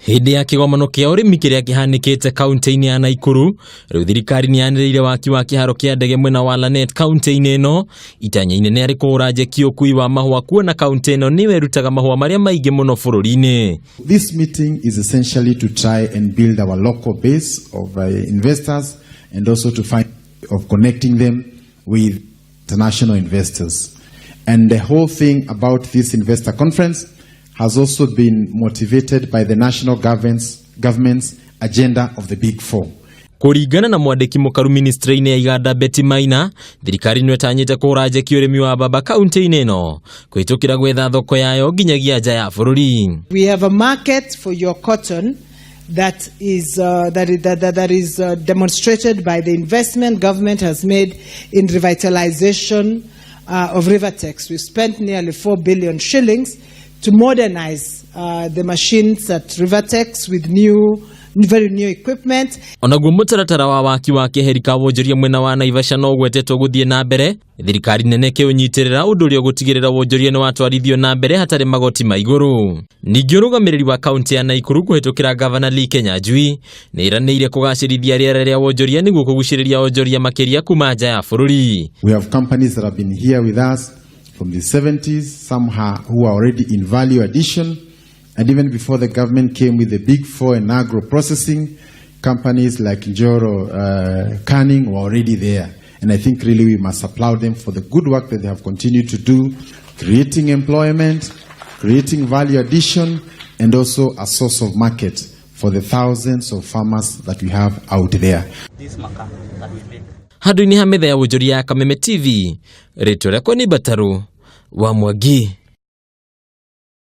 Hĩndĩ ya kĩgomano kĩa ũrĩmi kĩrĩa kĩhanĩkĩte kaunti-inĩ ya Naikuru, rĩu thirikari nĩ yanĩrĩire waki wa kĩharo kĩa ndege mwena wa Lanet kaunti-inĩ ĩno. Itanya inene arĩ kũhũra njeki ũkui wa mahũa kuona kaunti ĩno nĩyo ĩrutaga mahũa marĩa maingĩ mũno bũrũri-inĩ. This meeting is essentially to try and build our local base of investors and also to find of connecting them with international investors. And the whole thing about this investor conference has also been motivated by the national government's agenda of the Big Four. Kũringana na mwandĩki mũkaru ministry-inĩ ya iganda Betty Maina, thirikari nĩ ĩtanyĩte kũhũra njeki ũrĩmi wa mbamba kaunti-inĩ ĩno kũhĩtũkĩra gwetha thoko yayo nginyagia nja ya bũrũri. We have a market for your cotton that is, that, is- that, that, that is demonstrated by the investment government has made in revitalization of Rivertex. We spent nearly 4 billion shillings to modernize the machines at Rivertex with new, very new equipment. Onaguo mũtaratara wa waki wa keheri ka wonjoria mwena wa Naivasha no ũgwetetwo gũthiĩ na mbere, thirikari nene ĩkĩũnyitĩrĩra, ũndũ ũrĩa ũgũtigĩrĩra wonjoria nĩ watwarithio na mbere hatarĩ magoti ma igũrũ. Ningĩ ũrũgamĩrĩri wa kaunti ya Naikuru kũhĩtũkĩra gavana Lee Kinyanjui nĩ ĩranĩire kũgacĩrithia rĩera rĩa wonjoria nĩguo kũgucĩrĩria wonjoria makĩria kuma nja ya bũrũri. We have companies that have been here with us from the 70s, some who are already in value addition, and even before the government came with the Big Four and agro processing, companies like Njoro Canning were already there. And I think really we must applaud them for the good work that they have continued to do, creating employment, creating value addition, and also a source of market for the thousands of farmers that we have out there. This makaa that we make. Handũ-inĩ ha metha ya wonjoria ya Kameme TV, rĩtwa rĩakwa nĩ Mbataru wa Mwangi.